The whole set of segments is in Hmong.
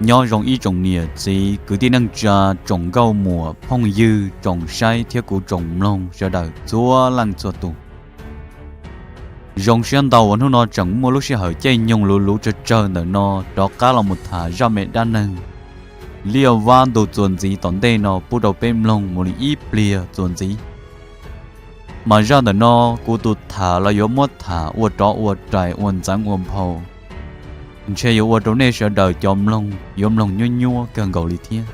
Nyob zoo ib tsoom niam txiv kwv tij neej tsa, tsoom nkauj muam phooj ywg, tsoom saib thiab kuv tsoom mloog sawv daws txhua leej txhua tus. Zoo siab ntau uas hnub no tseem muaj lub sij hawm caij nyoog luv luv tsawg tsawg ntawm no rov qab los mus tham zaj me dab neeg liaj vab ntug txuas ntxiv tom ntej no pub rau peb mloog mus li ib pliag txuas ntxiv. Mas zaj ntawm no kuv tus tham los yuav muab tham ua rov ua rais ua ntxeev ua nphau, ntshe yuav ua rau nej sawv daws cov mloog yuav mloog nyuab nyuab kawg nkaus li thiab.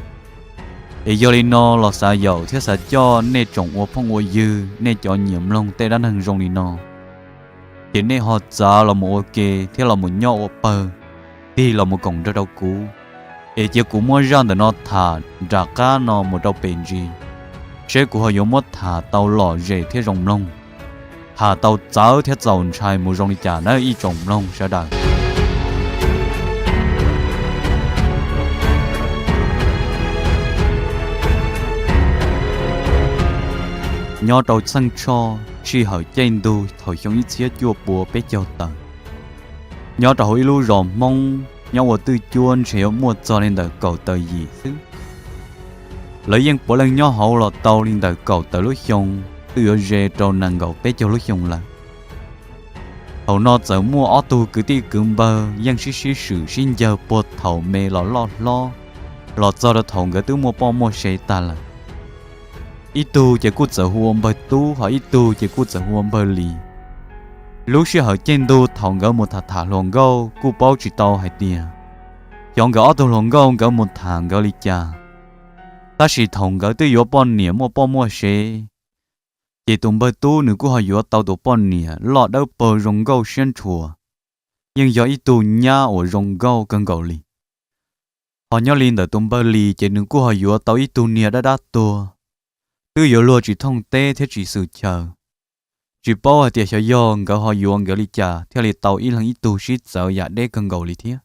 Es yog li no los xav yaum thiab xav coj nej tsoom ua phooj ua ywg, nej cov nyiam mloog tej dab neeg zoo li no, ces nej ho txav los mus ua ke thiab los mus nyob ua pawg, tig los mus koom nrog rau kuv. Es cia kuv muab zaj ntawm no tham nram qab no mus rau pem ntsis, seb kuv ho yuav muab tham tau lom zem thiab zoo mloog, tham tau txawv thiab txaus ntshai mus zoo li cas nawb ib tsoom mloog sawv daws. Nyob rau Txheej Tshoj sij hawm caij ntug thaum xyoo ib txhiab cuaj pua peb caug tawm, nyob rau hauv ib lub zos Hmoob nyob ua twj cuab ntshe yuav muaj txog li ntawm kaum tawm yim xwb. Lawv yeej puav leej nyob hauv los tau li ntawm kaum tawm lub xyoo, twb yuav ze rau nees nkaum peb caug lub xyoo lawm. Thaum no txawm muaj ob tug kwv tij kwv npawg yeej sib sib swm sib ncawg puag thaum me los loj hlob, los txog rau thaum nkawd twb muaj poj muaj sev tag lawm. Ib tug ces kuj txawm hu ua npawg Tub, ho ib tug ces kuj txawm hu ua npawg Lis. Lub sij hawm caij ntug thaum nkawd mus tham tham hluas nkauj kuj paub tsis tau hais tias xyov nkawd ob tug hluas nkauj nkawd mus tham nkawd li cas. Tab sis thaum nkawd twb yuav poj niam muaj poj muaj sev, ces tus npawg Tub nws kuj ho yuav tau tus poj niam loj dawb paug zoo nkauj siab ntshua, yeej yog ib tug nyab uas zoo nkauj kawg nkaus li. Ho nyob li ntawm tus npawg Lis ces nws kuj ho yuav tau ib tug niag dab dab tuag, twb yuav luag tsis thooj teb thiab tsis xwm chaw. Tsis paub hais tias xyov yog nkawd ho yuav nkawd li cas thiaj li tau ib leeg ib tug sib txawv yam deb kawg nkaus li thiab.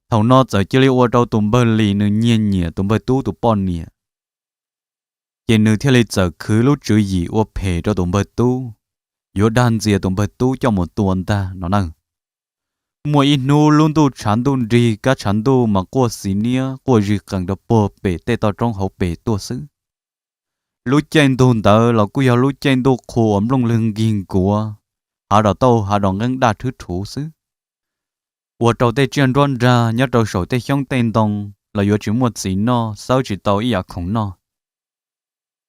Thaum no txawm cia li ua rau tus npawg Lis nws nyiag nyiam tus npawg Tub tus poj niam, ces nws thiaj li txawm khwv lub tswv yim ua phem rau tus npawg Tub, yuav dag ntxias tus npawg Tub coj mus tua ntag no na. Muaj ib hnub lub ntuj tshav ntuj nrig, kab tshav ntuj mas quaj xis niab quaj zig qees rau puag pem tej toj roob hauv pes tuaj xwb. Lub caij ntug ntawd los kuj yog lub caij ntuj qhua uas nplooj lwg nkig nkuav, hav dos tauj hav dos nqeeb daj rhwb rhuv xwb, ua rau tej tsiaj nruab nrag nyob rau saum tej xyoob tej ntoo los yuav tsis muaj txiv noj, xawb tsis tau ib yam khoom noj.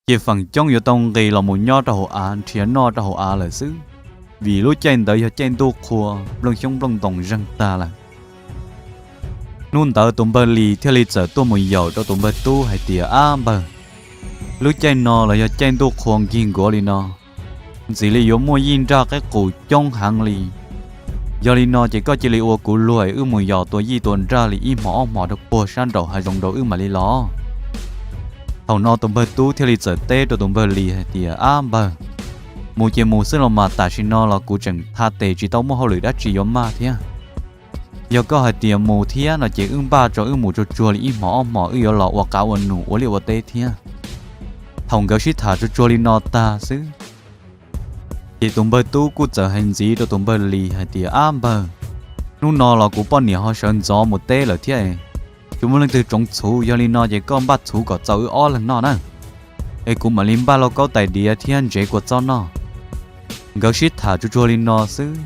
Ces feem coob yuav tau nqis los mus nyob rau hauv av nrhiav noj rau hauv av lawm xwb, vim lub caij ntawd yog caij ntuj qhua, nplooj xyoob nplooj ntoo zeeg tag lawm. Hnub ntawd tus npawg Lis thiaj li txawm tuaj mus yaum rau tus npawg Tub hais tias, Ab npawg, lub caij no los yog caij ntuj qhua nkig nkuav li no, ntxim li yuav muaj yij nraj qaib qus coob heev li. Yog li no ces koj cia li ua kuv luag es wb mus yos tua yij tua nraj li ib hmos ob hmos rau puag sab nraum hav zoov rau wb mam li los. Thaum no tus npawg Tub thiaj li txawm teb rau tus npawg Lis hais tias, Ab npawg, mus ces mus xwb los mas tam sim no los kuv tseem tha tes tsis tau muaj hauj lwm dab tsi yuav maj thiab. Yog koj hais tias mus thiab no ces wb npaj rau wb mus tsuag tsuag li ib hmos ob hmos wb yuav los ua qav ua num ua liaj ua teb thiab. Thaum nkawd sib tham tsuag tsuag li no tag xwb, ces tus npawg Tub kuj txawm hais ntxiv rau tus npawg Lis hais tias, Ab npawg, hnub no los kuv poj niam ho sawv ntxov mus teb lawm thiab, tsis muaj leej twg tsoov txhuv, yog li no ces koj npaj txhuv kom txaus wb ob leeg noj na, es kuv mam li npaj lauj kaub tais diav thiab ntsev kua txob noj. Nkawd sib tham tsuag tsuag li no xwb,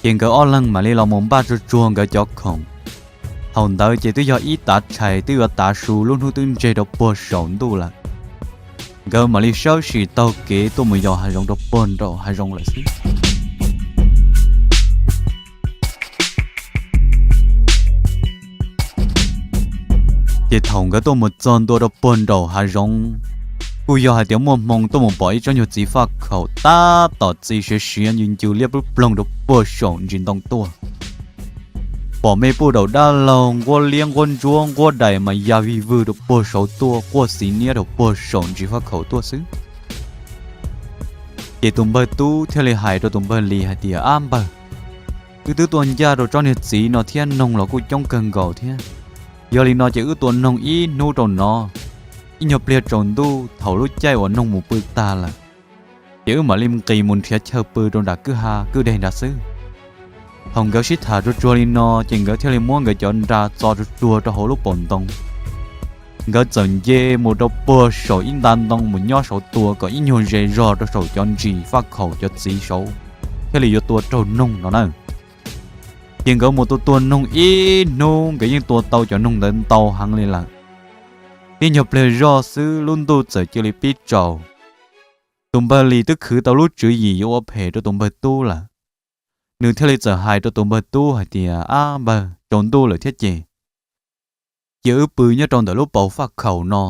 ces nkawd ob leeg mam li los mus npaj tsuag tsuag nkawd cov khoom. Thaum ntawd ces twb yog ib tav tshais twb yuav tav su, lub hnub twb ntseg rau puag saum ntuj lawm. Nkawd mam li sawb sim taug kev tuaj mus yos hav zoov rau puag nraum hav zoov lawm xwb. Ces thaum nkawd tuaj mus txog ntua rau puag nraum hav zoov, kuj yog hais tias muaj hmoo tuaj mus pom ib tsob nyuag txiv faj khaum tab tom txi siav siav ncw ncw liab ploog ploog rau puag saum ntsis ntoo tuaj. Pom me puj daum dab laug nquab liab nquab ntsuab nquab dais mas ya vig vwg rau puag saud tuaj, quaj xiv niab rau puag saum ntsis faj khaum tuaj xwb. Ces tus npawg Tub thiaj li hais rau tus npawg Lis hais tias, Ab npawg, wb twb tuaj ncaj rau tsob niag txiv no thiab, noog los kuj coob kawg nkaus thiab. Yog li no ces wb tua noog ib hnub rau no, ib nyuag pliag tsaus ntuj thaum lub caij uas noog mus pw tag lawm, ces wb mam li nqis mus nrhiav chaw pw rau nram kwj ha kwj deg nrad xwb. Thaum nkawd sib tham tsuag tsuag li no ces nkawd thiaj li muab nkawd cov nra txo tsuag tsuag rau hauv lub paus ntoo. Nkawd txawm nce mus rau puag saum ib nta ntoo mus nyob saud tua kom ib nyuag ze zog rau saum cov ntsis faj khaum cov txiv saud thiaj li yuav tua raug noog no na. Ces nkawd mus tua tua noog ib hnub, nkawd yeej tua tau cov noog ntawd ntau heev li lawm. Tib nyuag pliag zoj xwb lub ntuj txawm cia li pib tsaus. Tus npawg Lis twb khwv tau lub tswv yim yuav ua phem rau tus npawg Tub lawm. Nws thiaj li txawm hais rau tus npawg Tub hais tias, Ab npawg, tsaus ntuj lawm thiab ces cia wb pw nyob rau ntawm lub paus faj khaum no,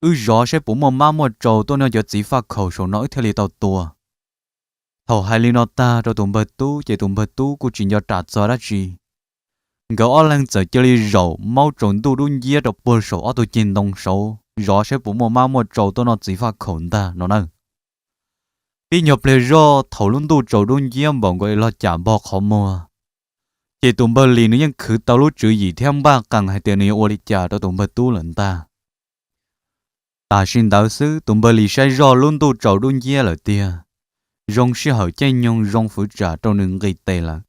wb zov saib puas muaj mab muaj tsau tuaj noj cov txiv faj khaum saum no wb thiaj li tau tua. Thaum hais li no tag rau tus npawg Tub ces tus npawg Tub kuj tsis nco ras txog dab tsi. Nkawd ob leeg txawm cia li zaum maub tsaus ntuj dub nciab rau puag saum ob tug ceg ntoo saud zov saib puas muaj mab muaj tsau tuaj noj txiv faj khaum ntag no na. Tib nyuag pliag zoj thaum lub ntuj tsaus dub nciab npaum nkaus li los cas npog qhov muag, ces tus npawg Lis nws yeej khwv tau lub tswv yim thiab npaj qees hais tias nws yuav ua li cas rau tus npawg Tub lawm ntag. Tam sim ntawd xwb tus npawg Lis saib zoj lub ntuj tsaus dub nciab lawm tiag, zoo sij hawm caij nyoog zoo fwv tsam rau nws nqis tes lawm.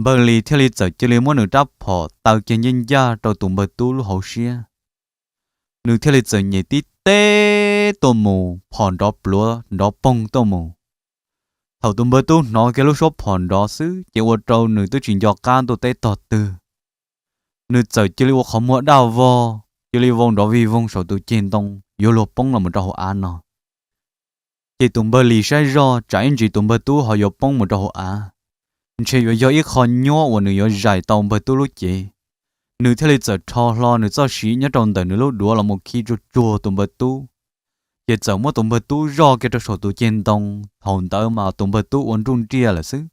Npawg Lis thiaj li txawm cia li muab nws rab phom taw kiag ncaj ncaj rau tus npawg Tub lub hauv siab. Nws thiaj li txawm nyem tib teb tuaj mus, phom nrov pluav nrov poog tuaj mus. Thaum tus npawg Tub hnov kiag lub suab phom nrov xwb ces ua rau nws twb tsis nco qab ntuj teb tog twg. Nws txawm cia li ua qhov muag daj vog, cia li vau nrov vig voog saum tus ceg ntoo yuav luag poob los mus rau hauv av no. Ces tus npawg Lis saib zoj tsam ib ntsis tus npawg Tub ho yuav poob mus rau hauv av, ntshe yuav yog ib qho nyuab uas nws yuav zais tau npawg Tub lub cev. Nws thiaj li txawm rho hlo nws txoj siv nyob rau ntawm nws lub duav los mus khi tsuag tsuag tus npawg Tub, ces txawm muab tus npawg Tub zoj kiag rau saum tus ceg ntoo. Thaum ntawd mas tus npawg Tub ua nruj nriaj lawm xwb.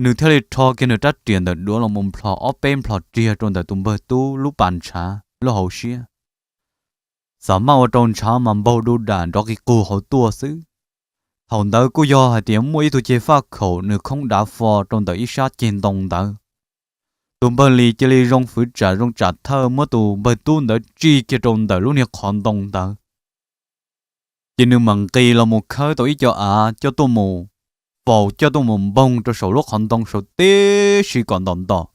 Nws thiaj li rho kiag nws rab riam ntawm duav los mus nplhos ob peb nplhos riag rau ntawm tus npawg Tub lub pas ntshav lub hauv siab. Xam maj ua rau ntshav mas npaug du dam nrov qis qug hauv tuaj xwb. Thaum ntawd kuj yog hais tias muaj ib tug ceg faj khaum nws khoob dav fo rau ntawm ib sab ceg ntoo ntawd. Tus npawg Lis cia li zoo fwv tsam zoo tsam thawj muab tus npawg Tub ntawd tsim kiag rau ntawm lub niag qhov ntoo ntawd. Ces nws mam nqis los mus khawb tau ib co av coj tuaj mus faus coj tuaj mus npoog rau saum lub qhov ntoo saud tib si kom ntom ntom,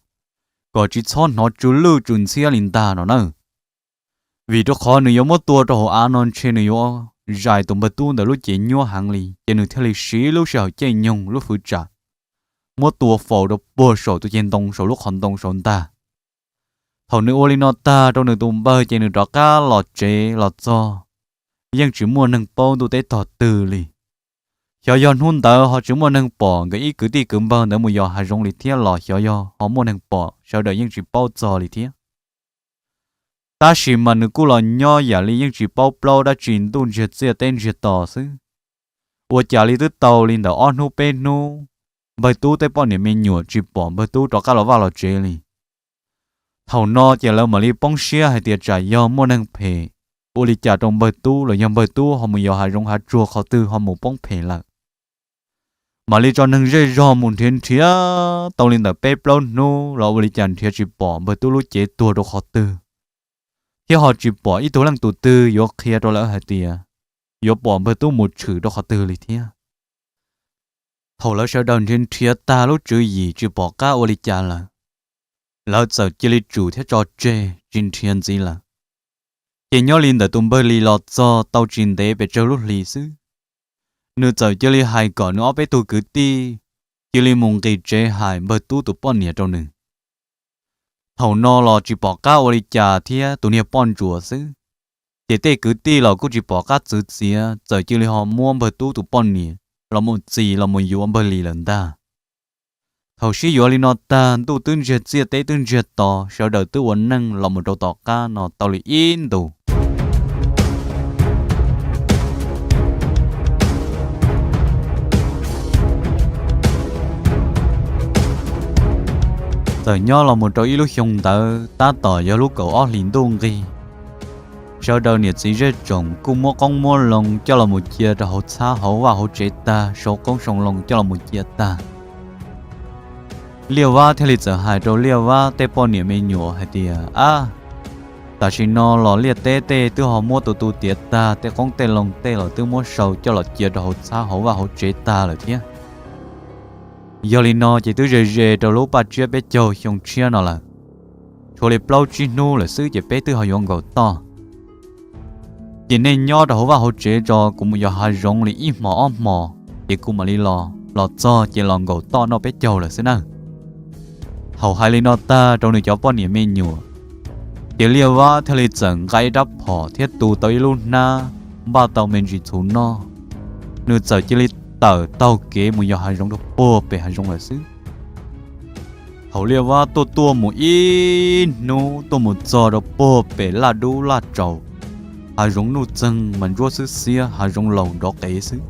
kom tsis txhob hnov tsw lwj tsw ntxhiab li ntag no na. Vim rau qhov nws yuav muab tua rau hauv av no ntshe nws yuav zais tus npawg Tub ntawd lub cev nyuab heev li, ces nws thiaj li siv lub sij hawm caij nyoog lub fwv tsam muab tua faus rau puag saum tus ceg ntoo saum lub qhov ntoo saud ntag. Thaum nws ua li no tag rau nws tus npawg ces nws rov qab los tsev los txog, yeej tsis muaj neeg paub ntuj teb tog twg li. Xyov yog hnub ntawd ho tsis muaj neeg pom nkawd ib kwv tij kwv npawg ntawd mus yos hav zoov li thiab los xyov yog ho muaj neeg pom sawv daws yeej tsis paub txog li thiab. Tab sis mas nws kuj los nyob yam li yeej tsis paub plaub dab tsi, ntuj ntsiag txiaj teb ntsiag to xwb. Ua cas li twb tau li ntawm ob hnub peb hnub, npawg Tub tej poj niam me nyuam tsis pom npawg Tub rov qab los vaj los tsev li. Thaum no ces lawv mam li poob siab hais tias tsam yog muaj neeg phem ua li cas rau npawg Tub los yog npawg Tub ho mus yos hav zoov hav tsuag qhov twg ho mus poob phem lawm. Mam li tso neeg zej zog mus nrhiav nrhiav tau li ntawm peb plaub hnub los ua li cas nrhiav tsis pom npawg Tub lub cev tuag rau qhov twg, thiab ho tsis pom ib tug leej tus twg yuav qhia rau lawv hais tias yuav pom npawg Tub mus tshwm rau qhov twg li thiab. Thaum lawv sawv daws nrhiav nrhiav tag lub tswv yim tsis pom qab ua li cas lawm, lawv txawm cia li tsum thiab tso tseg tsis nrhiav ntxiv lawm. Ces nyob li ntawm tus npawg Lis los txog tau tsis ntev pes tsawg lub hlis xwb, nws txawm cia li hais kom nws ob peb tug kwv tij cia li mus nqis tsev hais npawg Tub tus poj niam rau nws. Thaum no los tsis pom qab ua li cas thiab tus niag poj ntsuam xwb, ces tej kwv tij los kuj tsis pom qab txwv txiav, txawm cia li ho muab npawg Tub tus poj niam los mus txis los mus yuav npawg Lis lawm ntag. Thaum sib yuav li no tag ntuj twb ntsiag txiaj teb twb ntsiag to, sawv daws twb ua neej los mus rau tom qab no tau li ib ntus. Txawm nyob los mus rau ib lub xyoo ntawd tab tom yog lub kaum ob hlis ntuj nqig, sawv daws niam txiv zej tsoom kuj muab qoob muab loo coj los mus cia rau hauv txhab hauv vaj hauv tsev tag, sau qoob sau loo coj los mus cia tag. Liaj Vab thiaj li txawm hais rau Liaj Vab tej poj niam me nyuam hais tias, Ab, tam sim no los liaj teb tej twb ho muab tu tu tiav tag, tej qoob tej loo tej los twb muab sau coj los cia rau hauv txhab hauv vaj hauv tsev tag lawm thiab. Yog li no ces twb ze ze rau lub paj tsiab peb caug xyoo tshiab no lawm, tshuav li plaub tsib hnub lawm xwb ces peb twb ho yuav nkaum toj. Ces nej nyob rau hauv vaj hauv tsev tso, kuv mus yos hav zoov li ib hmos ob hmos ces kuv mam li los, los txog ces los nkaum toj noj peb caug lawm xwb nawb. Thaum hais li no tag rau nws cov poj niam me nyuam, ces Liaj Vab thiaj li txawm nqa ib rab phom thiab tu tau ib lub hnab, npaj tau me ntsis txhuv noj, nws txawm cia li tawm taug kev mus yos hav zoov rau puag pem hav zoov lawm xwb. Thaum Liaj Vab tuaj tuaj mus ib hnub tuaj mus txog rau puag pem laj dub laj tsaus, hav zoov nuj txeeg mas ntsuab xwb xiab, hav zoov laus nrov qev xwb.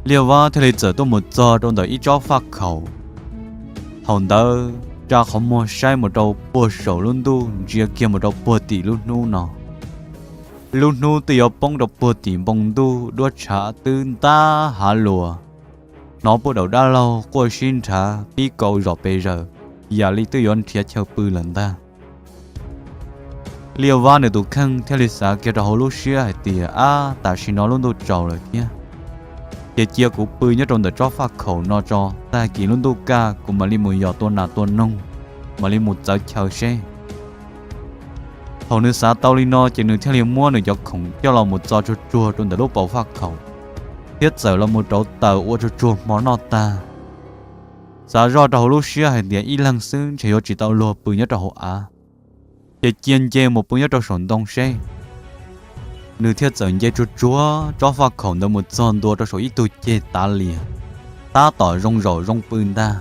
Liaj Vab thiaj li txawm tuaj mus txog rau ntawm ib tsob faj khaum. Thaum ntawd tsa qhov muag saib mus rau puag saum lub ntuj ntsia kiag mus rau puag tim lub hnub no. Lub hnub twb yuav poob rau puag tim npoo ntuj, duab tshav twb ntab hav luas, hnov puag daum dab laug quaj sib nrhav pib kaus zom pes zaws, yam li twb yuav nrhiav chaw pw lawm ntag. Liaj Vab nws tus kheej thiaj li xav kiag rau hauv lub siab hais tias, ab, tam sim no lub ntuj tsaus lawm thiab, ces cia kuv pw nyob rau ntawm tsob faj khaum no tso, tag kis lub ntuj kaj kuv mam li mus yos tua nas tua noog, mam li mus txawv chaw seb. Thaum nws xav tau li no ces nws thiaj li muab nws cov khoom coj los mus txo tsuag tsuag rau ntawm lub paus faj khaum, thiab txawm los mus rauv taws ua tsuag tsuag hmo noj tag. Xav zoj rau hauv lub siab hais tias ib leeg xwb ntshe yuav tsis tau luag pw nyob rau hauv av, ces cia nce mus pw nyob rau saum ntoo seb. Nws thiaj txawm nce tsuag tsuag tsob faj khaum ntawd mus txog ntua rau saum ib tug ceg tav lias, tab tom zoo zaum zoo pw ntag.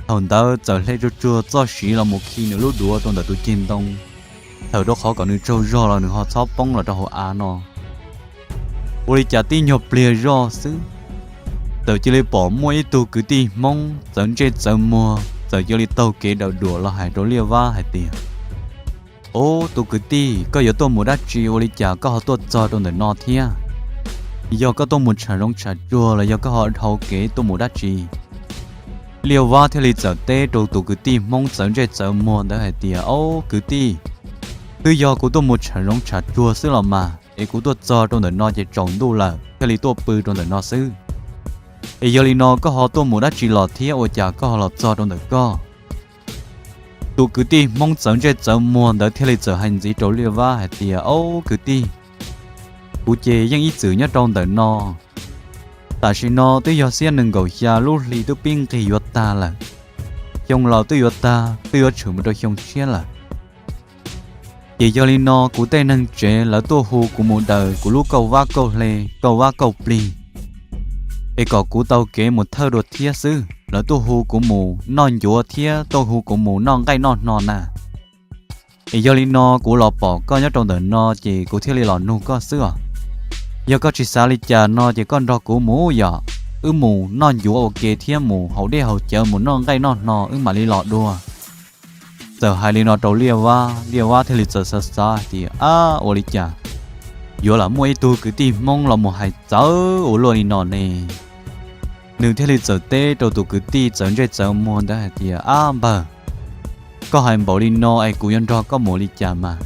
Thaum ntawd txawm hle tsuag tsuag txoj siv los mus khi nws lub duav rau ntawm tus ceg ntoo, thaum rau qhov kom nws tsaug zog los nws ho txhob poob los rau hauv av no. Ua li cas tib nyuag pliag zoj xwb, txawm cia li pom muaj ib tug kwv tij Hmoob txawv ntsej txawv muag txawm cia li taug kev daws duam los hais rau Liaj Vab hais tias, Ub, tus kwv tij, koj yuav tuaj mus dab tsi ua li cas koj ho tuaj txog rau ntawm no thiab? Yog koj tuaj mus tsham zoov tsham tsuag los yog koj ho dhau kev tuaj mus dab tsi? Liaj Vab thiaj li txawm teb rau tus kwv tij Hmoob txawv ntsej txawv muag ntawd hais tias, Ob, kwv tij, twb yog kuv tuaj mus tsham zoov tsham tsuag xwb los mas, es kuv tuaj txog rau ntawm no ces tsaus ntuj lawm thiaj li tuaj pw rau ntawm no xwb. Es yog li no koj ho tuaj mus dab tsi los thiab ua cas koj ho los txog rau ntawm koj? Tus kwv tij Hmoob txawv ntsej txawv muag ntawd thiaj li txawm hais ntxiv rau Liaj Vab hais tias, Ob, kwv tij, kuv ces yeej ib txwm nyob rau ntawm no. Tam sim no twb yog xiab nees nkaum xya, lub hli twb pib nqig yuav tag lawm, xyoo laus twb yuav tag, twb yuav tshwm mus rau xyoo tshiab lawm. Ces yog li no kuv tej neeg tsev lawv tuaj hu kuv mus daws kuv lub kauj vab kauj hle, kauj vab kauj plig, es kom kuv tau kev mus thawj dua thiab xwb. Lawv tuaj hu kuv mus noj ncuav thiab tuaj hu kuv mus noj nqaij noj hno na. Es yog li no kuv los pom koj nyob rau ntawm no ces kuv thiaj li los nug koj xwb os. Yog koj tsis xav li cas no ces koj nrog kuv mus yom, wb mus noj ncuav ua ke thiab mus haus dej haus cawv mus noj nqaij noj hno wb mam li los dua. Txawm hais li no rau Liaj Vab, Liaj Vab thiaj li txawm xav xav hais tias, Ab, ua li cas yuav lam muaj ib tug kwv tij Hmoob los mus hais txawv ua luaj li no ne? Nws thiaj li txawm teb rau tus kwv tij txawv ntsej txawv muag ntawd hais tias, Ab npawg, koj hais npaum li no es kuv yuav nrog koj mus li cas mas?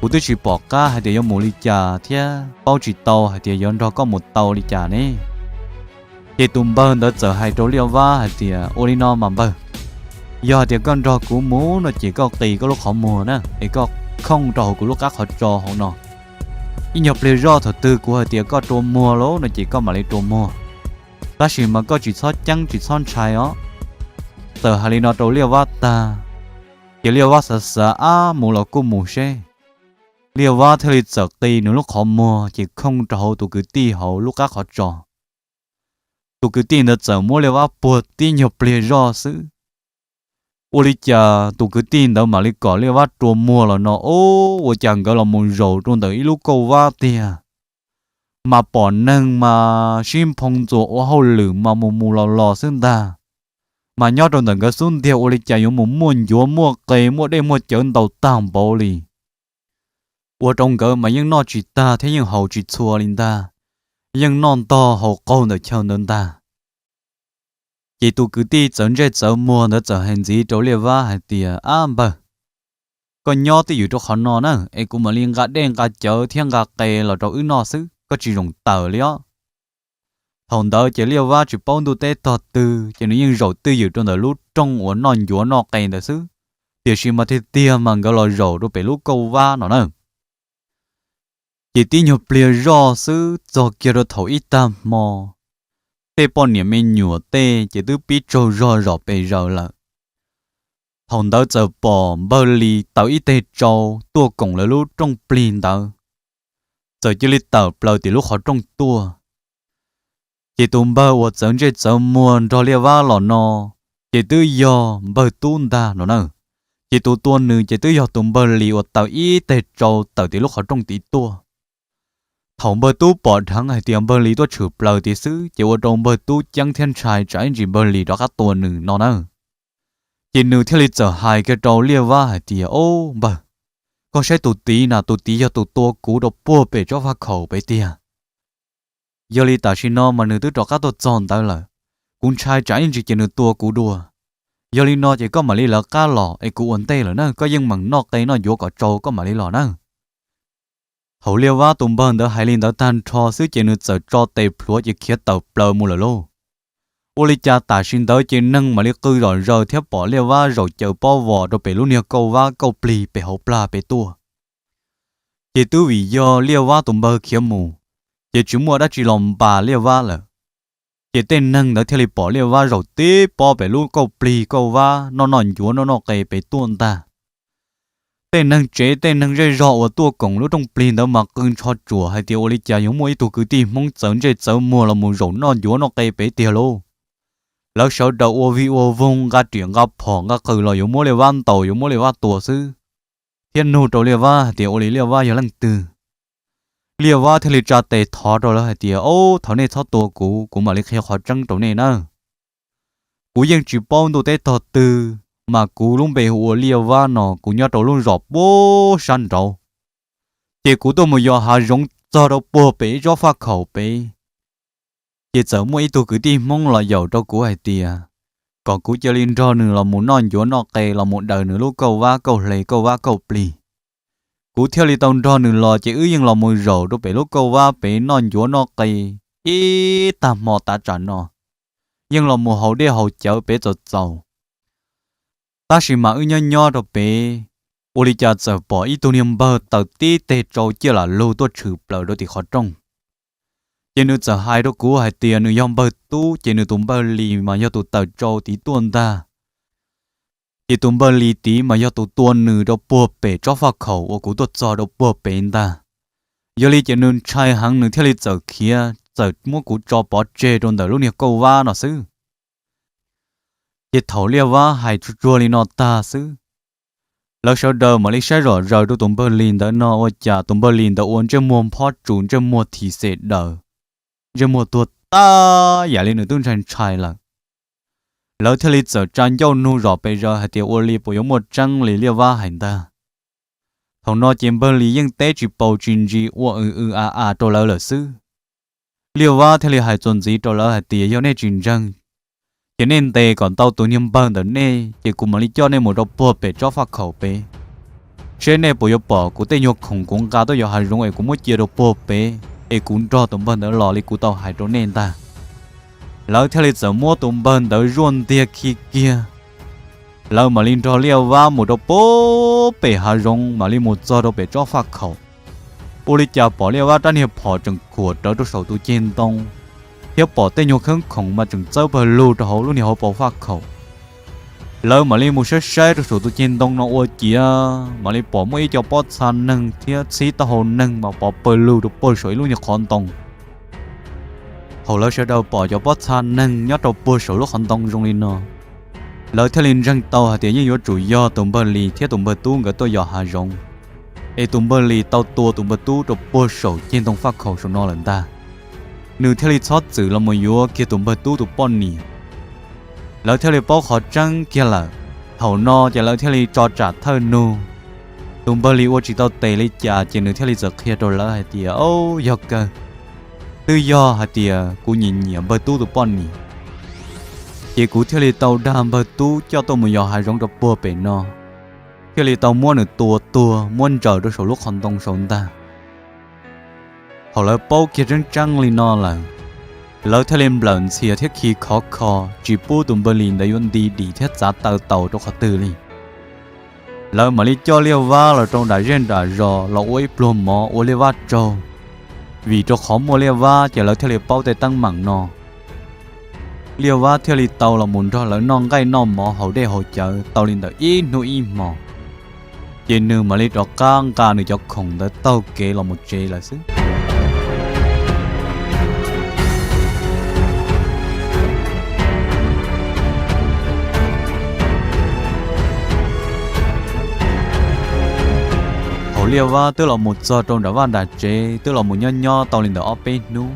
Kuv twb tsis pom qab hais tias yuav mus li cas thiab paub tsis tau hais tias yuav nrog koj mus tau li cas ne. Ces tus npawg ntawd txawm hais rau Liaj Vab hais tias, Ua li no mas npawg, yog hais tias koj nrog kuv mus no ces koj qis koj lub qhov muag na, es koj khooj rau hauv kuv lub qab qhov tso hauv no. Ib nyuag pliag zoj thaum twg kuv hais tias koj rua muag lawm no ces koj mam li rua muag, tab sis mas koj tsis txhob ceeb tsis txhob ntshai os. Txawm hais li no rau Liaj Vab tag, ces Liaj Vab xav xav, Ab, mus los kuj mus seb. Liaj Vab thiaj li txawm qis nws lub qhov muag ces khooj rau hauv tus kwv tij hauv lub qab qhov tso. Tus kwv tij ntawd txawm muab Liaj Vab puag tib nyuag pliag zoj xwb, ua li cas tus kwv tij ntawd mam li kom Liaj Vab rua muag los no, ub, ua cas nkawd los mus zaum rau ntawm ib lub kauj vab tiag, mas pom neeg mas sib nphoo ntxuas ua hauj lwm mas mus mus los los xwb ntag. Mas nyob rau ntawm nkawd xub ntiag ua li cas yuav mus muaj ncuav muaj qe muaj dej muaj cawv ntau tag npaum li. Ua rau nkawd mas yeej noj tsis tag thiab yeej haus tsis txhua li ntag, yeej noj ntog haus qaug ntawm chaw ntawd ntag. Ces tus kwv tij txawv ntsej txawv muag ntawd txawm hais ntxiv rau Liaj Vab hais tias, Ab npawg, koj nyob twj ywm rau qhov no na, es kuv mam li nqa dej nqa cawv thiab nqa qe los rau wb noj xwb, koj tsis zoo tawm li os. Thaum ntawd ces Liaj Vab tsis paub ntuj teb tog twg ces nws yeej zaum twj ywm rau ntawm lub rooj uas noj ncuav noj qe ntawd xwb, tiam sis mas tiag tiag mas nkawd los zaum rau pem lub kauj vab no na. Ces tib nyuag pliag zoj xwb txog kiag rau thaum ib tag hmo, tej poj niam me nyuam tej ces twb pib tsaug zog zom pes zaws lawm. Thaum ntawd txawm pom npawg Lis taws ib teg tsau tuaj koom lawv lub rooj plig ntawd, txawm cia li tawm plaws tim lub qhov rooj tuaj. Ces tus npawg uas txawv ntsej txawv muag nrog Liaj Vab los no, ces twb yog npawg Tub ntag no na. Ces tus tua nws ces twb yog tus npawg Lis uas taws ib teg tsau tawm tim lub qhov rooj tid tuaj. Thaum npawg Tub pom dheev hais tias npawg Lis tuaj tshwm plaws tid xwb ces ua rau npawg Tub ceeb thiab ntshai tsam ib ntsis npawg Lis rov qab tua nws no na. Ces nws thiaj li txawm hais kiag rau Liaj Vab hais tias, Ob npawg, koj saib tus tid na, tus tid yog tus tua kuv rau puag pem tsob faj khaum pem tiag. Yog li tam sim no mas nws twb rov qab tuaj txog ntawd lawm. Kuv ntshai tsam ib ntsis ces nws tua kuv dua. Yog li no ces koj mam li lawv qab los es kuv ua ntej lawm na, koj yeej meem noj qe noj ncuav kom tsau koj mam li los na. Thaum Liaj Vab tus npawg ntawd hais li ntawd tag nrho xwb ces nws txawm tso tes plhuav ces khiav tawm plaws mus lawm lauj. Ua li cas tam sim ntawd ces neeg mam li qw zom zaws thiab pom Liaj Vab zaum caws pob vos rau pem lub niag kauj vab kauj plig pem hauv plag pem tuaj. Ces twb vim yog Liaj Vab tus npawg khiav mus, ces tsis muaj dab tsi los npas Liaj Vab lawm. Ces tej neeg ntawd thiaj li pom Liaj Vab zaum tib pob pem lub kauj plig kauj vab noj noj ncuav noj noj qe pem tuaj ntag. Tej neeg tsev tej neeg zej zog uas tuaj koom lub rooj plig ntawd mas qw ntsho tsuam hais tias ua li cas yuav muaj ib tug kwv tij Hmoob txawv ntsej txawv muag los mus zaum noj ncuav noj qe pem tiag lauj. Lawv sawv daws ua vij ua voog nqa riam nqa phom nqa qws los yuav muab Liaj Vab ntaus yuav muab Liaj Vab tua xwb, thiab nug rau Liaj Vab hais tias ua li Liaj Vab yog leej twg. Liaj Vab thiaj li tsa tes thov rau lawv hais tias, Ob, thov nej txhob tua kuv, kuv mam li qhia qhov tseeb rau nej nawb. Kuv yeej tsis paub ntuj teb tog twg, mas kuv lub npe hu ua Liaj Vab no, kuv nyob rau lub zos puag sab nraud. Ces kuv tuaj mus yos hav zoov txog rau puag pem ib tsob faj khaum pem, ces txawm muaj ib tug kwv tij Hmoob los yaum rau kuv hais tias kom kuv cia li nrog nws los mus noj ncuav noj qe los mus daws nws lub kauj vab kauj hle kauj vab kauj plig. Kuv thiaj li tau nrog nws los ces wb yeej los mus zaum rau pem lub kauj vab pem noj ncuav noj qe ib tag hmo tav tsam no, yeej los mus haus dej haus cawv pem txaus txaus. Tab sis mas wb nyob nyob rau pem, ua li cas txawm pom ib tug niag npawg taws tib teg tsau ciaj lam lug tuaj tshwm plaws rau tim qhov rooj. Ces nws txawm hais rau kuv hais tias nws yog npawg Tub, ces nws tus npawg Lis mas yog tus taws tsau tid tuaj ntag. Ces tus npawg Lis tid mas yog tus tua nws rau puag pem tsob faj khaum uas kuv tuaj txog rau puag pem ntag. Yog li ces nws ntshai heev nws thiaj li txawm khiav txawm muab kuv tso pov tseg rau ntawm lub niag kauj vab no xwb. Ces thaum Liaj Vab hais tsuag tsuag li no tag xwb, lawv sawv daws mam li saib zom zaws rau tus npawg Lis ntawd no ua cas tus npawg Lis ntawd ua ntsej muag phob tsus ntsej muag thim xem daws, ntsej muag tuag tag yam li nws twb ntshai ntshai lawm. Lawv thiaj li txawm tsa ncauj nug zom pes zaws hais tias ua li puas yuav muaj tseeb li Liaj Vab hais ntag. Thaum no ces npawg Lis yeej teb tsis paus tsis ntsis ua w w a a rau lawv lawm xwb. Liaj Vab thiaj li hais txuas ntxiv rau lawv hais tias yog nej tsis ntseeg, ces nej ntes kom ntau tus niag npawg ntawm nej ces kuv mam li coj nej mus rau puag pem tsob faj khaum pem, seb nej puas yuav pom kuv tej nyuag khoom kuv nqa tuaj yos hav zoov es kuv muab cia rau puag pem es kuv nrog tus npawg ntawd los li kuv tau hais rau nej ntag. Lawv thiaj li txawm muab tus npawg ntawd zuaj ntiag khi kiag, lawv mam li nrog Liaj Vab mus rau puag pem hav zoov mam li mus txog rau pem tsob faj khaum. Ua li cas pom Liaj Vab rab niag phom tseem khuam rawv rau saum tus ceg ntoo, thiab pom tej nyuag kheeb khoom mas tseem txawb pawg lug rau hauv lub niag hauv paus faj khaum. Lawv mam li mus saib saib rau saum tus ceg ntoo no ua ciav mam li pom muaj ib co pob txha neeg thiab txhib taub hau neeg mas pov pawg lug rau puag saum ib lub niag qhov ntoo. Thaum lawv sawv daws pom cov pob txha neeg nyob rau puag saum lub qhov ntoo zoo li no, lawv thiaj li ntseeg tau hais tias yeej yuav tsum yog tus npawg Lis thiab tus npawg Tub nkawd tuaj yos hav zoov, es tus npawg Lis tau tua tus npawg Tub rau puag saum ceg ntoo faj khaum saum no lawm ntag. Nws thiaj li txhob txwm los mus yuav kiag tus npawg Tub tus poj niam. Lawv thiaj li paub qhov tseeb kiag lawm. Thaum no ces lawv thiaj li tso tsam thawj nug. Tus npawg Lis ua tsis tau tes li cas ces nws thiaj li txawm qhia rau lawv hais tias, Au, yog kawg, twb yog hais tias kuv nyiam nyiam npawg Tub tus poj niam, ces kuv thiaj li tau dag npawg Tub coj tuaj mus yos hav zoov rau puag pem no, thiaj li tau muab nws tua tuag muab ntsaws rau saum lub qhov ntoo saud ntag. Thaum lawv paub kiag tseeb tseeb li no lawm, Lawv thiaj li nplawm ntxhias thiab khi khov kho tsis pub tus npawg Lis ntawd yuav nti dim thiab txav taw taus rau qhov twg li. Lawv mam li coj Liaj Vab los rau nram zej nram zos los ua ib pluag mov ua Liaj Vab tsaug, vim rau qhov muaj Liaj Vab ces lawv thiaj li paub tej teeb meem no. Liaj Vab thiaj li tau los mus nrog lawv noj nqaij noj mov haus dej haus cawv tau li ntawm ib hnub ib hmos, ces nws mam li rov qab nqa nws cov khoom ntawd taug kev los mus tsev lawm xwb. Thaum Liaj Vab twb los mus txog rau nram vaj nram tsev twb los mus nyob nyob tau li ntawm ob peb hnub,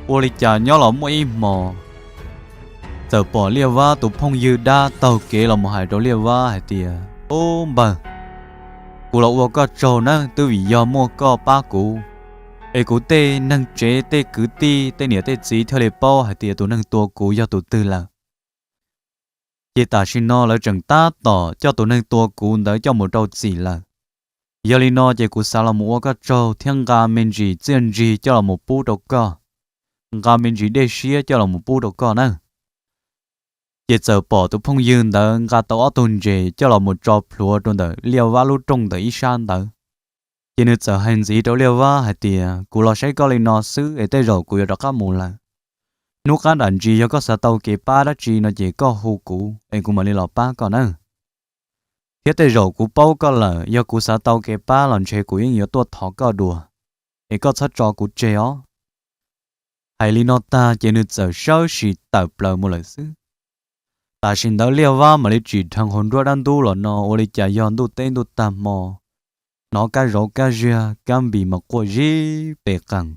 ua li cas nyob los muaj ib hmos, txawm pom Liaj Vab tus phooj ywg dab taug kev los mus hais rau Liaj Vab hais tias, Ub npawg, kuv los ua koj tsaug nawb, twb vim yog muaj koj pab kuv, es kuv tej neeg tsev tej kwv tij tej niam tej txiv thiaj li paub hais tias tus neeg tua kuv yog tus twg lawm. Ces tam sim no lawv tseem tab tom coj tus neeg tua kuv ntawd coj mus rau txim lawm. Yog li no ces kuv xav los mus ua koj tsaug thiab nqa me ntsis txiaj ntsig coj los mus pub rau koj, nqa me ntsis dej siab coj los mus pub rau koj nawb. Ces txawm pom tus phooj ywg ntawd nqa tau ob tug ntses coj los mus tso plhuav rau ntawm Liaj Vab lub rooj ntawm ib sab ntawd. Ces nws txawm hais ntxiv rau Liaj Vab hais tias, Kuv los saib koj li no xwb es tej zaum kuv yuav rov qab mus lawm. Hnub qab nram ntsis yog koj xav tau kev pab dab tsi no ces koj hu kuv es kuv mam li los pab koj nawb. Thiab tej zaum kuv paub koj lawm, yog kuv xav tau kev pab los ntshe kuv yeej yuav tuaj thov koj dua, es koj txhob tso kuv tseg os. Hais li no tag ces nws txawm sawv sim tawm plaws mus lawm xwb. Tam sim ntawd Liaj Vab mam li tsim dheev hauv nruab dab ntub los no ua li cas yog ntuj teb ntuj tag hmo, hnov kab zauv kab ziag kab npis mas quaj zib pes qees.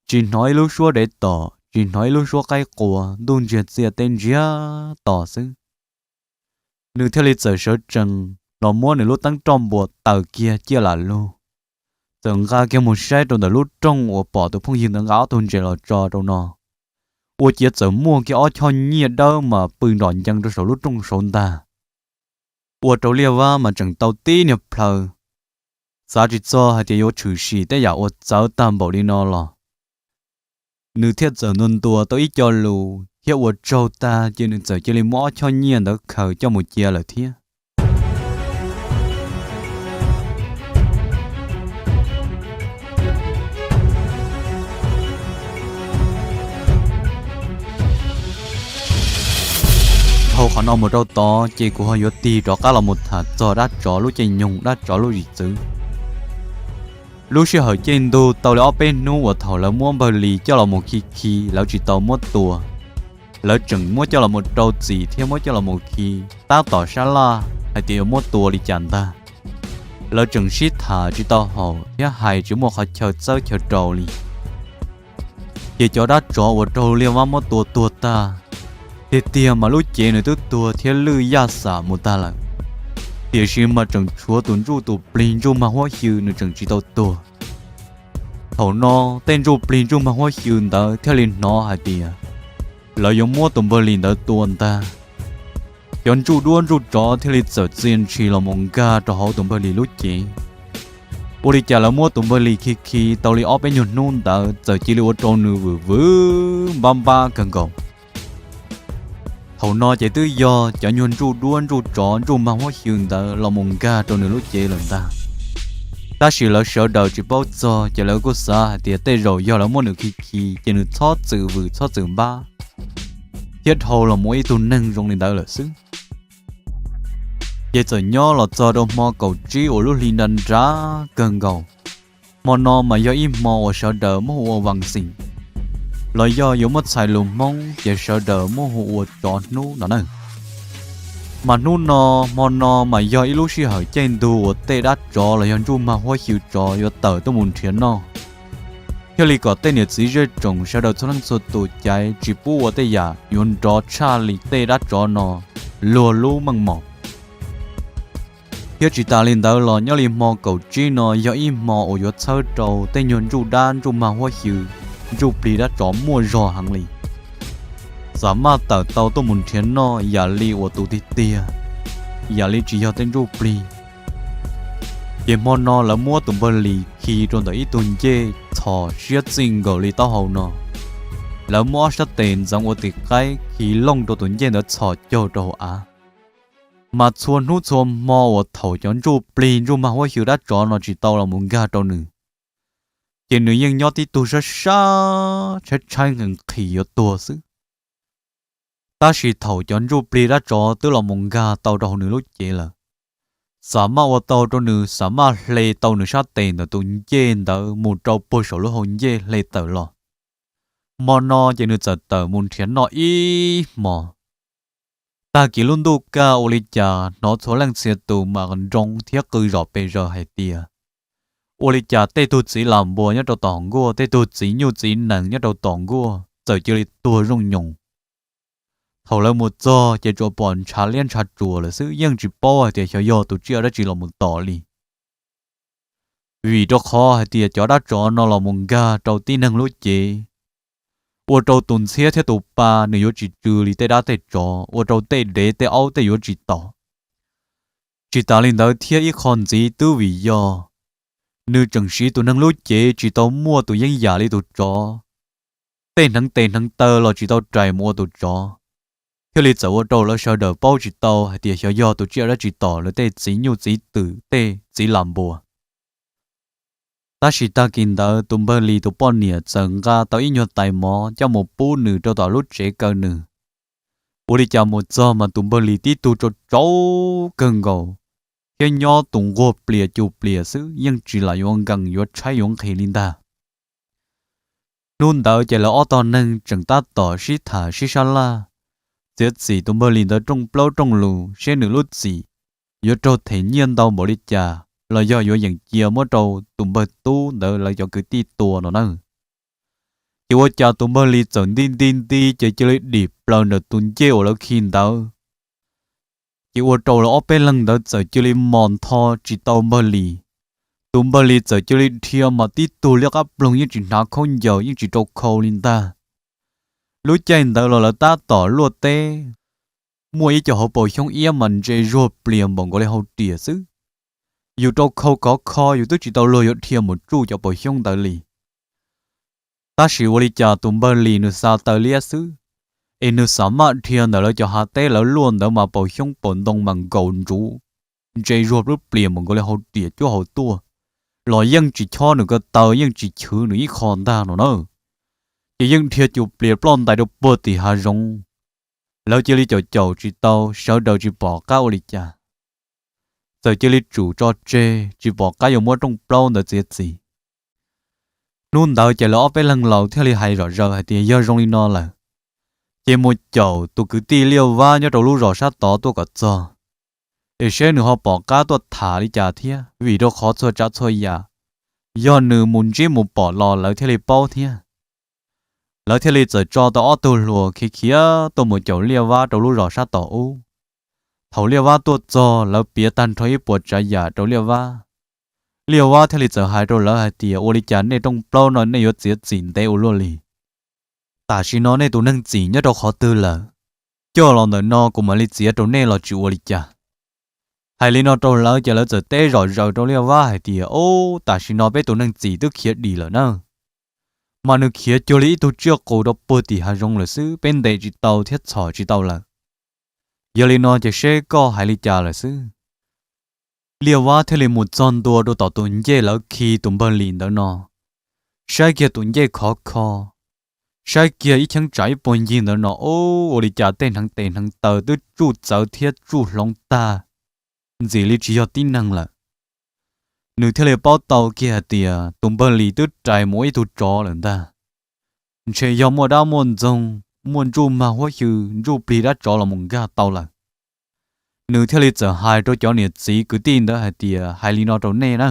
Tsis hnov ib lub suab dev tom, tsis hnov ib lub suab qaib qua, ntuj ntsiag txiaj teb ntsiag to xwb. Nws thiaj li txawm sawv tsees los muab nws lub teeb roj npua taws kiag ciaj lam lug, txawm nqa kiag mus saib rau ntawm lub rooj uas pom tus phooj ywg ntawd nqa ob tug ntses los tso rau no, ua ciav txawm muaj kiag ob choj nyiaj dawb mas pw nrom ncees rau saum lub rooj saud ntag. Ua rau Liaj Vab mas tseem tau tib niag plhaw, xav tsis txog hais tias yuav tshwm sim tej yam uas txawv tag npaum li no los. Nws thiaj txawm ntuas ntuas tau ib co lus thiab ua tsaug tag ces nws txawm cia li muab ob choj nyiaj ntawd khaws coj mus cia lawm thiab. Dhau qhov no mus rau tod ces kuv ho yuav tig rov qab los mus tham txog dab tsov lub caij nyoog dab tsov lub zim txwv. Lub sij hawm caij ntug tau li ob peb hnub uas thaum lawv muab npawg Lis coj los mus khi khi lawv tsis tau muab tua, lawv tseem muab coj los mus rau txim thiab muab coj los mus khi tab tom sab laj hais tias yuav muab tua li cas ntag. Lawv tseem sib tham tsis tau haum thiab hais tsis muaj qhov chaw txawb chaw rau li. Ces cov dab tsov uas raug Liaj Vab muab tua tuag tag, tiag tiag mas lub cev nws twb tuag thiab lwj yaj xam mus tag lawm, tiam sis mas tseem tshuav tus ntsuj tus plig ntsuj mag huab xyw nws tseem tsis tau tuag. Thaum no tej ntsuj plig ntsuj mag huab xyw ntawd thiaj li hnov hais tias lawv yuav muab tus npawg Lis ntawd tua ntag. Cov ntsuj duab ntsuj tsov thiaj li txawm txia ntshis los mus nkag rau hauv tus npawg Lis lub cev. Ua li cas lawv muab tus npawg Lis khi khi tau li ob peb nyuag hnub ntawd txawm cia li ua rau nws vwm vwm npab npab kawg nkaus. Thaum no ces twb yog cov nyuag ntsuj duab ntsuj tsov ntsuj mag huab xyw ntawd los mus nkag rau nws lub cev lawm ntag. Tab sis lawv sawv daws tsis paub txog ces lawv kuj xav hais tias tej zaum yog lawv muab nws khi khi ces nws txhob txwm vwm txhob txwm npab thiab dhau los mus ib tug neeg zoo li ntawd lawm xwb. Ces txawm nyob los txog rau hmo kaum tsib uas lub hli nra nra kawg nkaus. Hmo no mas yog ib hmo uas sawv daws muab hu ua vas xeem, los yog yuav muab txhais lus Hmoob ces sawv daws muab hu ua tsov hnub no na. Mas hnub no, hmo no mas yog ib lub sij hawm caij ntug uas tej dab tsov los yog ntsuj mag huab xyw tsov yuav tawm tuaj mus nrhiav noj, thiaj li kom tej niam txiv zej tsoom sawv daws txhua leej txhua tus caiv tsis pub ua tej yam yuav nrov tshaj li tej dab tsov no luag lub meej mom. Thiab tsis tas li ntawd los nyob li hmo kaum tsib no yog ib hmo uas yuav txhawb rau tej nyuag ntsuj dab ntsuj mag huab xyw, ntsuj plig dab tsov muaj zog heev li, xam maj tawm tau tuaj mus nrhiav noj yam li uas tus tiag tiag, yam li tsis yog tej ntsuj plig. Ces hmo no lawv muab tus npawg Lis khi rau ntawm ib tug ncej txhos siab txij nkaus li taub hau no. Lawv muab ob sab tes ntxoov ua tim qaib khi looj rau tus ncej ntawd txhos caug rau hauv av. Mas txhua hnub txhua hmo uas thaum cov ntsuj plig ntsuj mag huab xyw dab tsov no tsis tau los mus nkag rau nws, ces nws yeej nyob tib tug sab sab tshaib tshaib nqhis nqhis yuav tuag xwb. Tab sis thaum cov ntsuj plig dab tsov twb los mus nkag tau rau hauv nws lub cev lawm, xam maj ua tau rau nws xam maj hle tau nws sab tes ntawm tus ncej ntawd mus rau puag saum lub hau ncej hle tawm los. Hmo no ces nws txawm tawm mus nrhiav noj ib hmos. Tag kis lub ntuj kaj ua li cas hnov txhua leej txhia tus mas nroo thiab qw zom pes zaws hais tias, ua li cas tej tug txiv las npuas nyob rau tom nkuaj, tej tug txiv nyuj txiv nees nyob rau tom nkuaj txawm cia li tuag zooj nyoos. Thaum lawv mus txog ces tsuas pom ntshav liab ntshav tsuas lawm xwb, yeej tsis paub hais tias xyov yog tus tsiaj dab tsi los mus tom li. Vim rau qhov hais tias cov dab tsov no los mus nkag rau tib neeg lub cev, ua rau tus ntxhiab thiab tus pa nws yuav tsis tsw li tej dab tej tsov, ua rau tej dev tej aub tej yuav tsis tom. Tsis tas li ntawd thiab ib qho ntxiv twb vim yog nws tseem siv tus neeg lub cev tsis tau muaj tus yeeb yam li tus tsov, tej hneev tes hneev taw los tsis tau rais mus ua tus tsov, thiaj li txawm ua rau lawv sawv daws paub tsis tau hais tias xyov yog tus tsiaj dab tsi tom lawv tej txiv nyuj txiv twm tej txiv las npuas. Tab sis tag kis ntawd tus npawg Lis tus poj niam txawm nqa tau ib nyuag tais mov coj mus pub nws rau tom lub tsev kaw nws. Ua li cas mus txog mas tus npawg Lis tib tug tsaus tsaus kawg nkaus, thiab nyob tus nquag plias cus plias xwb, yeej tsis lam yuav nkees yuav tshaib yuav nqhis li ntag. Hnub ntawd ces lawv ob tog neeg tseem tab tom sib tham sib sab laj, txiav txim tus npawg Lis ntawd rooj plaub rooj lus seb nws lub txim yuav raug them nyiaj ntau npaum li cas los yog yuav yeem cia muab rau tus npawg tub ntawd lawv cov kwv tij tua no na. Ces ua cas tus npawg Lis txawm nti nti nti ces cia li dim plaws ntawm tus ncej uas lawv khi ntawd. Ces ua rau lawv ob peb leeg ntawd txawm cia li mos ntho tsis tau npawg Lis. Tus npawg Lis txawm cia li dhia mas tib tug liab qab ploog yeej tsis hnav khaub ncaws yeej tsis rau khau li ntag. Lub caij ntawd los lawv tab tom luaj teb, muaj ib co hauv paus xyoob iab mas ntse zuag plias npaum nkaus li hau riam xwb. Yus rau khau khov kho yus twb tsis tau luag yuav dhia mus tsuj cov paus xyoob ntawd li. Tab sis ua li cas tus npawg Lis nws xa taw liab xwb, es nws xam maj dhia ntawm lawv cov hav teb lawv luaj ntawd mas paus xyoob paus ntoo mas nkaus ntsuv, ntse zuag plub plias npaum nkaus li hau riam cuab hauv tuaj, los yeej tsis chob nws ko taw yeej tsis chwv nws ib qho ntag no na. Ces yeej dhia cus plias ploj ntais rau puag tim hav zoov. Lawv cia li caum caum tsis tau, sawv daws tsis pom qab ua li cas, txawm cia li tsum tso tseg tsis pom qab yuav muab rooj plaub ntawd txiav txim. Hnub ntawd ces lawv ob peb leeg laus thiaj li hais zom zaws hais tias yog zoo li no lawm, ces mus caum tus kwv tij Liaj Vab nyob rau lub zos sab tod tuaj kom txog, es seb nws ho pom qab tuaj tham li cas thiab, vim rau qhov txhua tsav txhua yam yog nws mus ntsib mus pom los lawv thiaj li paub thiab. Lawv thiaj li txawm tso tau ob tug hluas khiav khiav tuaj mus caum Liaj Vab rau lub zos sab tod ub. Thaum Liaj Vab tuaj txog lawv piav tag nrho ib puas tsav yam rau Liaj Vab. Liaj Vab thiaj li txawm hais rau lawv hais tias ua li cas nej rooj plaub no nej yuav txiav txim ntev ua luaj li. Tam sim no nej tus neeg txim nyob rau qhov twg lawm? Coj los ntawm no kuv mam li txiav rau nej los tsis ua li cas. Hais li no rau lawv ces lawv txawm teb zom zaws rau Liaj Vab hais tias ub, tam sim no peb tus neeg txim twb khiav dim lawm na, mas nws khiav cuag li ib tug tsiaj qus rau puag tim hav zoov lawm xwb, peb ntes tsis tau thiab txhom tsis tau lawm. Yog li no ces seb koj hais li cas lawm xwb. Liaj Vab thiaj li mus txog ntua rau tom tus ncej lawv khi tus npawg Lis ntawd no, saib kiag tus ncej khov kho, saib kiag ib cheeb tsam ib puag ncig ntawd no ub, ua li cas tej hneev tes hneev taw twb tsuj txawv thiab tsuj hloov tag, ntxim li tsis yog tib neeg lawm. Nws thiaj li paub tau kiag hais tias tus npawg Lis twb rais mus ua ib tug tsov lawm ntag. Ntshe yog muaj dab muaj ntxoog, muaj ntsuj mag huab xyw ntsuj plig dab tsov los mus nkag tau lawm. Nws thiaj li txawm hais rau cov niam txiv kwv tij ntawd hais tias hais li no rau nej na,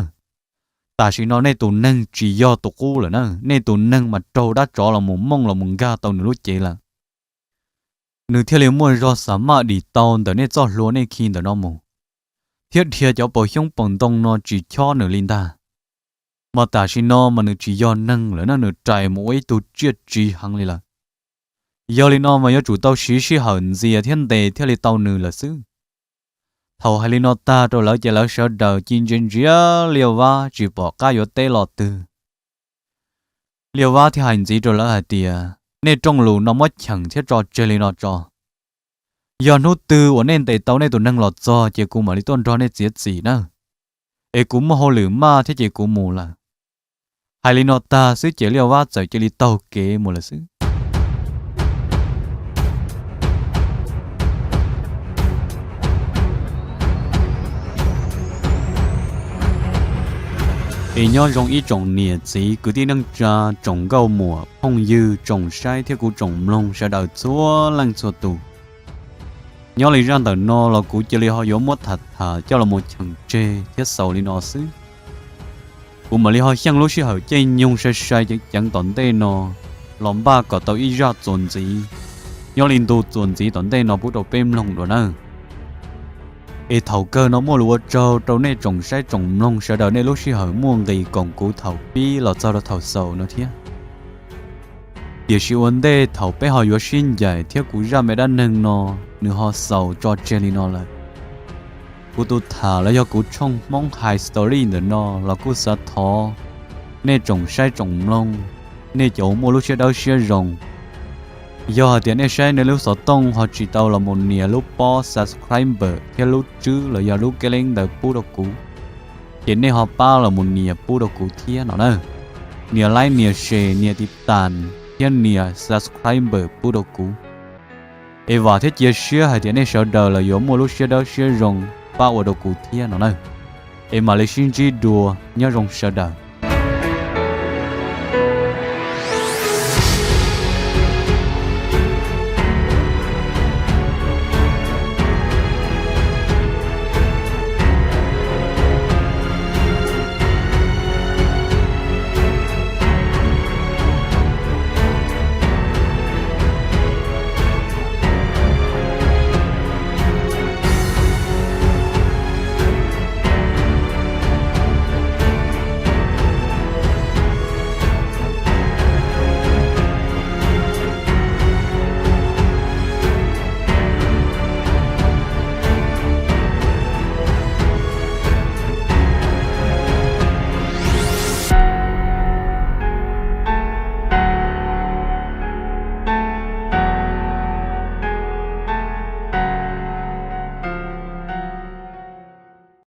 tam sim no nej tus neeg tsis yog tus qub lawm na, nej tus neeg mas raug dab tsov los mus mooj los mus nkag tau nws lub cev lawm. Nws thiaj li muaj zog xam maj dim tau ntawm nej txoj hlua nej khi ntawm no mus, thiab dhia cov paus xyoob paus ntoo no tsis chob nws li ntag. Mas tam sim no mas nws tsis yog neeg lawm na, nws rais mus ua ib tug tsiaj tsiv heev li lawm. Yog li no mas yuav tsum tau siv sij hawm ntxias thiab ntes thiaj li tau nws lawm xwb. Thaum hais li no tag rau lawv ces lawv sawv daws ci ntsia ntsia Liaj Vab tsis pom qab yuav teb lo twg. Liaj Vab thiaj hais ntxiv rau lawv hais tias, Nej rooj lus no muab cheem thiab tso tseg li no tso. Yog hnub twg uas nej ntes tau nej tus neeg los txog ces kuv mam li tuaj nrog nej txiav txim na. Es kuv muaj hauj lwm maj thiab ces kuv mus lawm. Hais li no tag xwb ces Liaj Vab txawm cia li taug kev mus lawm xwb. Es nyob zoo ib tsoom niam txiv kwv tij neej tsa, tsoom nkauj muam phooj ywg, tsoom saib thiab kuv tsoom mloog sawv daws txhua leej txhua tus. Nyob li zaj ntawm no los kuv cia li ho yuav muab tham tham coj los mus cheem tseg thiab xaus li no xwb. Kuv mam li ho xyeej lub sij hawm caij nyoog sai sai ceev ceev tom ntej no los npaj kom tau ib zaj txuas ntxiv, nyob li ntu txuas ntxiv tom ntej no pub rau peb mloog dua nawb. Es thaum kawg no muaj lus ua tsaug rau nej tsoom saib tsoom mloog sawv daws nej lub sij hawm muaj nqis koom kuv thaum pib los txog rau thaum xaus no thiab. Tiam sis ua ntej thaum peb ho yuav sib ncaim thiab kuv zaj me dab neeg no nws ho xaus tso tseg li no lawm, kuv tus tham los yog kuv tshooj Hmoob Hais Story ntawm no los kuj xav thov nej tsoom saib tsoom mloog, nej cov uas muaj lub siab dawb siab zoo, yog hais tias nej saib nej lub xov tooj ho tsis tau los mus nias lub pob subscribe thiab lub tswb los yog lub keb leeb ntawd pub rau kuv, ces nej ho pab los mus nias pub rau kuv thiab no na. Nias like, nias share, nias tiv tas thiab nias subscribe pub rau kuv. Es vam thiab cia siab hais tias nej sawv daws los yuav muaj lub siab dawb siab zoo pab ua rau kuv thiab no na. Es mam li sib ntsib dua, nyob zoo sawv daws.